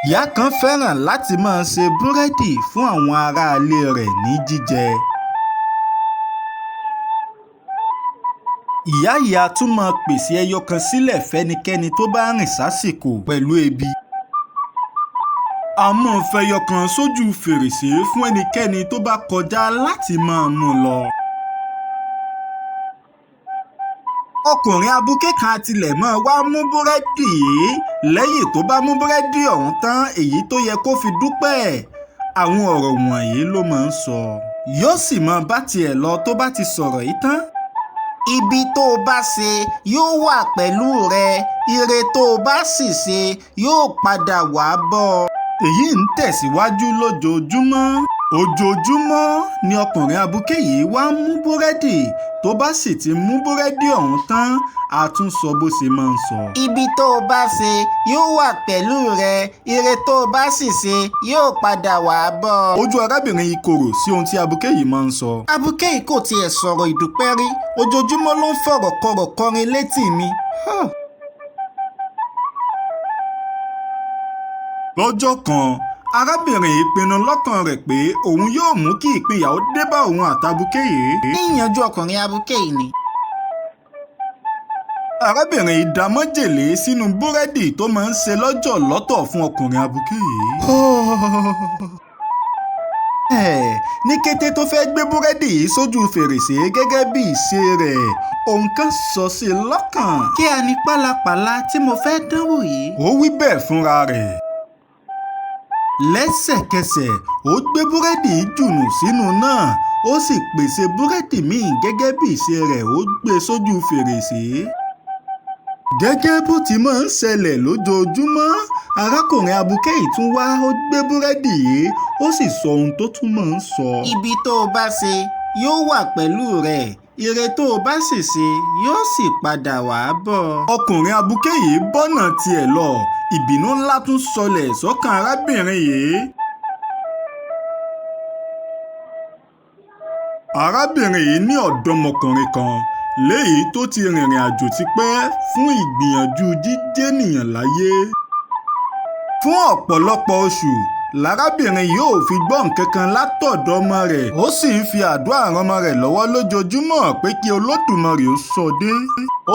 Ìyá kan fẹ́ràn láti máa ṣe búrẹ́dì fún àwọn aráalé rẹ̀ ní jíjẹ. Ìyá yìí á tún máa pèsè ẹyọ kan sílẹ̀ fẹ́nikẹ́ni tó bá rìn sásìkò pẹ̀lú ebi. A máa fẹyọ kan sójú fèrèsé fún ẹnikẹ́ni tó bá kọjá láti máa mú un lọ. Ọkùnrin abuké kan á tilẹ̀ máa wá mú búrẹ́dì yìí lẹ́yìn tó bá mú búrẹ́dì ọ̀hún tán, èyí tó yẹ kó fi dúpẹ́. Àwọn ọ̀rọ̀ wọ̀nyí ló máa ń sọ. Yóò sì máa bá tiẹ̀ lọ tó bá ti sọ̀rọ̀ yìí tán. Ibi tó o bá ṣe yóò wà pẹ̀lú rẹ, ire tó o bá sì ṣe yóò padà wàá bá ọ. Èyí ń tẹ̀síwájú lójoojúmọ́. Ojoojúmọ́ ni ọkùnrin abuké yìí wá ń mú búrẹ́dì, tó bá sì ti mú búrẹ́dì ọ̀hún tán, á tún sọ bó ṣe máa ń sọ. Ibi tó o bá ṣe yóò wà pẹ̀lú rẹ, ire tó o bá sì ṣe yóò padà wàá bá ọ. Ojú arábìnrin yìí korò sí ohun tí abuké yìí máa ń sọ. Abuké yìí kò tiẹ̀ sọ̀rọ̀ ìdúpẹ́ rí, ojoojúmọ́ ló ń fọ̀rọ̀ kọ̀rọ̀ kọrin létí mi. Lọ́jọ́ kan, arábìnrin yìí pinnu lọ́kàn rẹ̀ pé òun yóò mú kí ìpínyà ó dé bá òun àtàbùké yìí. Níyànjú ọkùnrin abuké yìí ni. Arábìnrin yìí da májèlé sínú búrẹ́dì tó máa ń ṣe lọ́jọ́ lọ́tọ̀ fún ọkùnrin abuké yìí. Ní kété tó fẹ́ gbé búrẹ́dì yìí sójú fèrèsé gẹ́gẹ́ bí ìṣe rẹ̀, ohun kan sọ sí i lọ́kàn. Kí á ní pálapàla tí mo fẹ́ dánwò yìí? Ó wí bẹ́ẹ̀ fúnra rẹ̀. Lẹ́sẹ̀kẹsẹ̀, ó gbé búrẹ́dì yìí jùnù sínú náà, ó sì pèsè búrẹ́dì míì gẹ́gẹ́ bí ìṣe rẹ̀, ó gbé e sójú fèrèsé. Gẹ́gẹ́ bó ti máa ń ṣẹlẹ̀ lójoojúmọ́, arákùnrin abuké yìí tún wá, ó gbé búrẹ́dì yìí, ó sì sọ ohun tó tún máa ń sọ. Ibi tó o bá ṣe yóò wà pẹ̀lú rẹ, ire tó o bá sì ṣe yóò sì padà wàá bá ọ. Ọkùnrin abuké yìí bọ́nà tiẹ̀ lọ, ìbínú ńlá tún sọlẹ̀ sọ́kàn arábìnrin yìí. Arábìnrin yìí ní ọ̀dọ́mọkùnrin kan léyìí tó ti rìnrìn àjò tipẹ́ fún ìgbìyànjú jíjénìyàn láyé. Fún ọ̀pọ̀lọpọ̀ oṣù lárábìnrin yìí ò fi gbọ́ nǹkan kan látọ̀dọ̀ ọmọ rẹ̀, ó sì ń fi àdúrà ran ọmọ rẹ̀ lọ́wọ́ lójoojúmọ́ pé kí Olódùmarè ó sọ dé.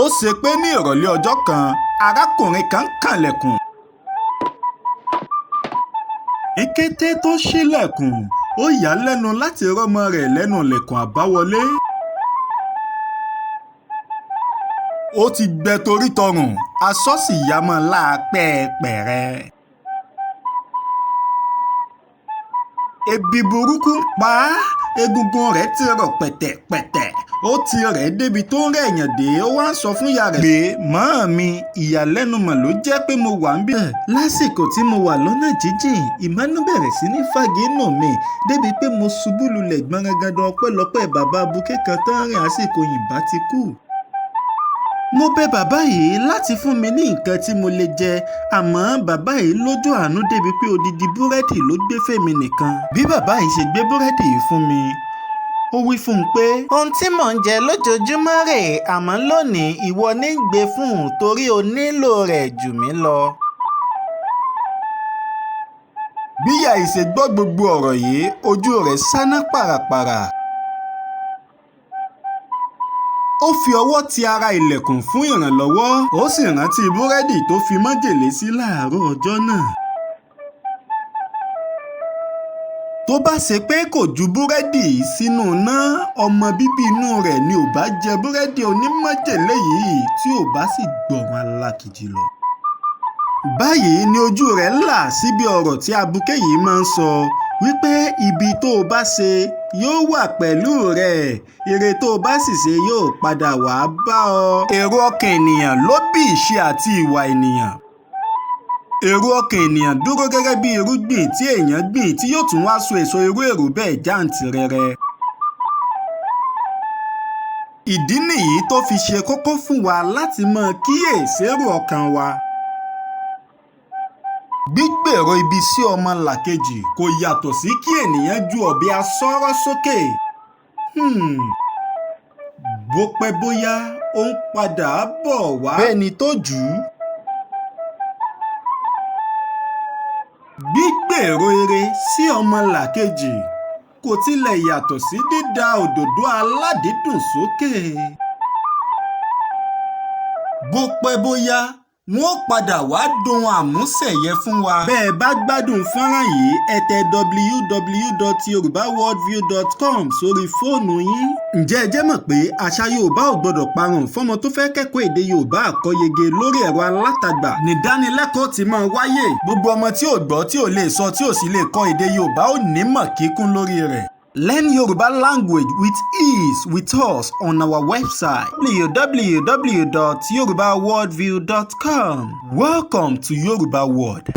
Ó ṣe pé ní ìrọ̀lẹ́ ọjọ́ kan, arákùnrin kan kànlẹ̀kùn. Ní kété tó ṣílẹ̀kùn, ó yà á lẹ́nu láti rọ́mọ rẹ̀ lẹ́nu ilẹ̀kùn àbáwọlé. Ó ti gbẹ torí tọrùn, aṣọ sì ya mọ́ ọ láa pẹ́ẹ́pẹ̀rẹ. Ebi burúkú ń pa á, egungun rẹ̀ ti rọ̀ pẹ̀tẹ̀pẹ̀tẹ̀, ó ti rẹ̀ ẹ́ débi tó ń rẹ̀yàn dé, ó wá ń sọ fún ìyá rẹ̀ pé màámi, ìyàlẹ́nu mà ló jẹ́ pé mo wà níbí. Lásìkò tí mo wà lọ́nà jíjìn, ìmánú bẹ̀rẹ̀ sí ní fagínù mi débi pé mo ṣubú lulẹ̀ gbọ̀nrangandan ọpẹ́lọpẹ́ bàbá abuké kan tán rìn àsìkò yìnbá ti kú. Mo bẹ bàbá yìí láti fún mi ní nǹkan tí mo lè jẹ, àmọ́ bàbá yìí lójú àánú débi pé odidi búrẹ́dì ló gbé fèmí nìkan. Bí bàbá yìí ṣe gbé búrẹ́dì yìí fún mi, ó wí fún un pé. Ohun tí mò ń jẹ lójoojúmọ́ rèé, àmọ́ lónìí ìwọ ní ń gbé fún un torí o nílò rẹ̀ jù mí lọ. Bí ìyá yìí ṣe gbọ́ gbogbo ọ̀rọ̀ yìí, ojú rẹ̀ ṣáná pàràpàrà. Ó fi ọwọ́ ti ara ilẹ̀kùn fún ìrànlọ́wọ́, ó sì rántí búrẹ́dì tó fi májèlé sí láàárọ̀ ọjọ́ náà. Tó bá ṣe pé kò ju búrẹ́dì yìí sínú iná, ọmọ bíbí inú rẹ̀ ni ò bá jẹ búrẹ́dì onímájèlé yìí tí ò bá sì gbọ̀run alákejì lọ. Báyìí ni ojú rẹ̀ là síbi ọ̀rọ̀ tí abuké yìí máa ń sọ wípé ibi tó o bá ṣe yóò wà pẹ̀lú rẹ, ire tó o bá sì ṣe yóò padà wàá bá ọ. Èrò ọkàn ènìyàn ló bí ìṣe àti ìwà ènìyàn. Èrò ọkàn ènìyàn dúró gẹ́gẹ́ bí irúgbìn tí èèyàn gbìn tí yóò tún wá so èso irú èrò bẹ́ẹ̀ jàǹtìrẹrẹ. Ìdí nìyí tó fi ṣe kókó fún wa láti máa kíyèsí èrò ọkàn wa. Gbígbèrò ibi sí ọmọlàkejì kò yàtọ̀ sí kí ènìyàn ju ọ̀bẹ asọ́rọ́ sókè. Bó pẹ́ bóyá, ó ń padà bọ̀ wá bẹ́ni tó jù ú. Gbígbèrò ire sí ọmọlàkejì kò tilẹ̀ yàtọ̀ sí dída òdòdó aládìídùn sókè. Bó pẹ́ bóyá, wọn ó padà wá dohun àmúṣẹ̀yẹ fún wa. Bẹ́ẹ̀ bá gbádùn fọ́nrán yìí, ẹ tẹ www.yorubaworldview.com sórí fóònù yín. Ǹjẹ́ ẹ jẹ́ mọ̀ pé àṣà Yorùbá ò gbọ́dọ̀ parun? Fọ́mọ tó fẹ́ kẹ́kọ̀ọ́ èdè Yorùbá àkọ́yege lórí ẹ̀rọ alátagbà nìdánilẹ́kọ̀ọ́ ti máa wáyé. Gbogbo ọmọ tí ò gbọ́, tí ò lè sọ, tí ò sì lè kọ èdè Yorùbá ò nímọ̀ kíkún lórí rẹ̀. Learn Yoruba language with ease with us on our website www.yorubaworldview.com. Welcome to Yoruba World.